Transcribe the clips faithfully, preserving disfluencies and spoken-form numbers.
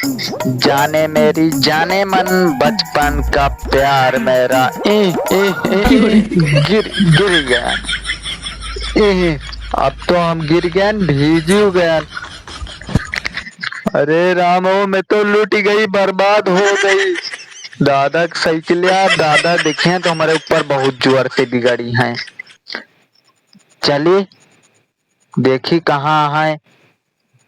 जाने मेरी जाने मन, बचपन का प्यार मेरा। ए, ए, ए, ए, गिर, गिर गया। ए, अब तो हम गिर गए, भीजी गए। अरे राम हो, मैं तो लुट गई, बर्बाद हो गई। दादा के साइकिलिया, दादा देखिए तो हमारे ऊपर बहुत जोर से बिगड़ी हैं। चलिए देखी कहाँ है।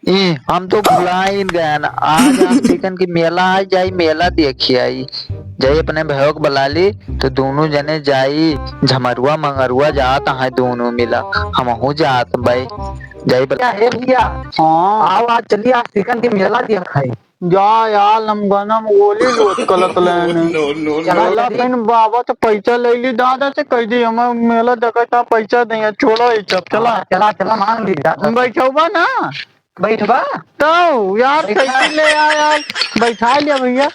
ई, हम तो भुलाइन गयन। आज हम देखन कि मेला आ जाई, मेला देखी आई। जाई अपने भैया के बुला ली, तो दोनों जने जाई। झमरुआ मंगरुआ जात हैं दोनों मिला, हमहू जात बाई। जाई बुला। हे भैया, हाँ। आओ आज चलिए, आज देखन कि मेला देखाई। जा यार, हम गनम गोली लोट कलत लेने। चला चला जल्दी। फिन बाबा तो पैसा ले ली, दादा से कह दी, हमें मेला देखा था, पैसा देंगे, छोड़ो ये सब, चला। हाँ, चला, चला, मांग ली दादा से। बैठौबा ना? बैठबा? तो यार, बैठा। साइकिल ले आ यार, बैठा लिया भैया,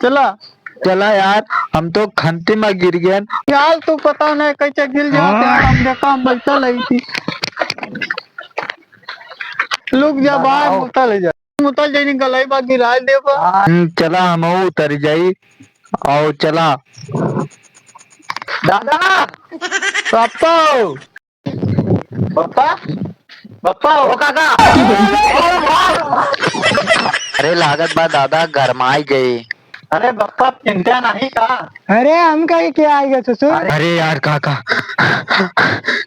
चला। चला यार, हम तो खंती में गिर गए। यार, तू पता नहीं कैसे गिर जाते हैं, हाँ। हम देखा, हम बैठा लगी थी। लुक जा, बाहर आओ। मुतल जा। मुतल जइनी गलई बा, गिराए देबा। हम्म, चला हमहू उतर जाई। आओ चला। दादा! पप्पा! पप्पा! पप्पा, ओ काका! अरे लागत बा दादा गरमाई गई। अरे बप्पा, चिंता नहीं का? अरे, हम कहे के आएगा ससुर? अरे यार काका,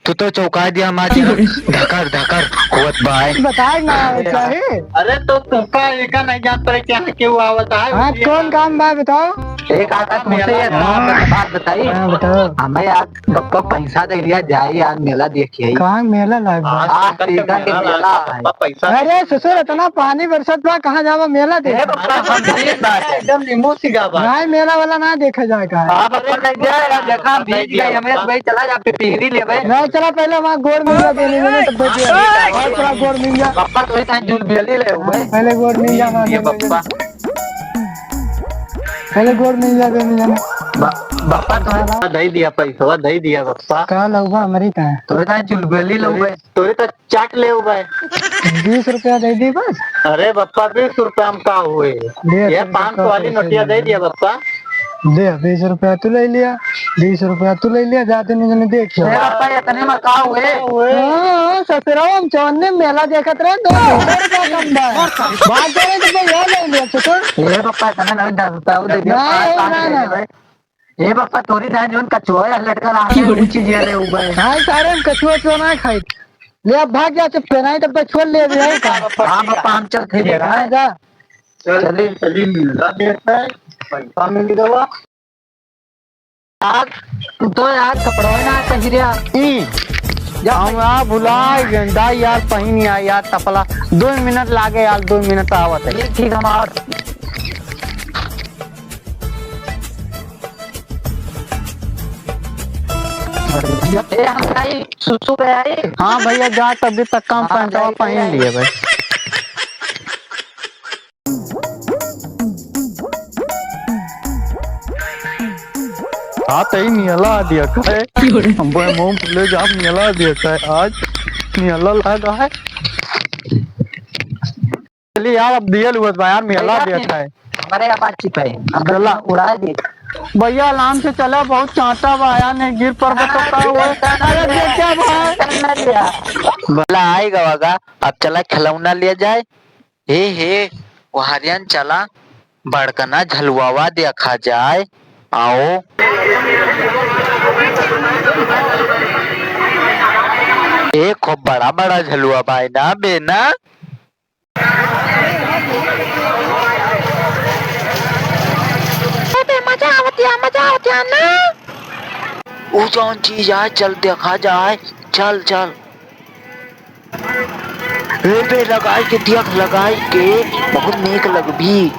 तू तो चौंकाय दिया, मार दिया। धकर धकर होत बाय। बताए ना, अरे यार। चाहे। अरे तो तुमका एका नहीं जात रहे क्या केहू आवत है? हाँ, उसी कौन का काम बा बताओ? एक आदत मुझसे ये बात, बात बताई। हाँ, बताओ। हमें यार बप्पा पैसा दे दिया, जाए यार मेला देखिए। कहाँ मेला लाग बा? आज आज टीका के मेला है। बप्पा पैसा। अरे ससुर, इतना पानी बरसत बा, कहाँ जावा मेला ए देखे? बप्पा, हम भीज बाटे। एकदम नींबू सिंगा बा। नहीं, मेला वाला ना देखा जाए का। आप अपन नहीं जाए, आप देखा, भीज गए, हमें भाई चला जा, पिपीहरी लेबे। नहीं, चला पहले वहाँ गोड़ मिल जा, देने में तो बच गया। और चला गोड़ मिल जा। बप्पा, तो इतना जुलबियली ले हुए। पहले गोड़ मिल जा, वहाँ ये गोड़ मिल जा। बप्पा। पहले गोड़ मिल जा, देने में। ब-, बप्पा, तो दे दिया पैसा, दे दिया बप्पा। कहाँ लउबा, हमारी कहाँ? तो इतना जुलबियली ले हुए। तो इतना चाट ले हो भाई। बीस रुपया दे दी बस। अरे बप्पा, बीस रुपया में का हुए? ले, ये तीन सौ पाँच सौ वाली नोटिया दे दिया बप्पा। ले, बीस रुपया तू ले लिया, बीस रुपया तू ले लिया, जाते नहीं जने देख। अरे बप्पा, इतने में का हुए? हाँ, हाँ, ससुरा, हम चौन्ने मेला देखत रहे, दो सौ रुपया कम बा। बात करे तो भाई, ये ले लिया, ससुर। ये बप्पा, इतने नहीं, दस रुपया वो दे दिया, नहीं, पाँच, पाँच नहीं, ले नहीं। भाई। ए बप्पा, तोरी दाई जौन कछुआ है, लटका रहा है, ऊ चीज ले ऊ भाई। हाँ, सारे हम कछुआ, कछुआ ना खाई। ले, अब भाग जा, चुप कर, नहीं तो बछुआ ले भी है का? हाँ बप्पा, हम चल थे हाँ, जा। चल, चली, चली, मिल रहा देता है, पैसा मिल गवा। यार, तू तो यार कपड़ा ना पहिरिया। ई, जा हम आ भुला गए, दाई यार, पहिन आ यार, तपला। दो मिनट लागे यार, दो मिनट आवत है। ठीक, ठीक, हम आवत। ए, हम जाई, सुसु पे आई। हाँ भैया, जा, तभी तक काम हाँ, पैंटवा जाई, पहिन जाई। लिए भाई। हाँ, तई नियला आ दिया का है। हम बोले, मोम ले जा, नियला आ दिया का है। आज नियला लगा है। चली यार, अब दियल हुआ बा यार, मेला भैया, देखा है। हमारे यहाँ बातचीत है, अब चला। उड़ा दे। भैया, आराम से चला, बहुत चांटा बा यार, नहीं गिर पर बा तो का हुआ? अरे, देखा भाई। चला, आएगा, आएगा। अब चला, खिलौना लिया जाए। हे, हे, वहारियन चला, बड़कना झलुआवा देखा जाए। आओ। ए, खूब बड़ा, बड़ा झलुआ बा ना, बेना। अबे मजा आवतिया, मजा आवतिया ना। ऊ जौन चीज आए, चल देखा जाए, चल, चल। ए बे, लगाई के देख, लगाई के, बहुत नीक लगबी।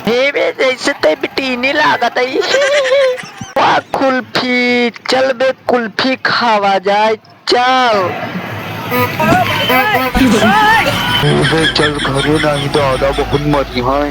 हे बे, जैसे ते बिटीनी लागत है। वाह, कुल्फी, चल बे, कुल्फी खावा जाए। चल। अबे चल घरे, नाही दादा बहुत मरी हैं।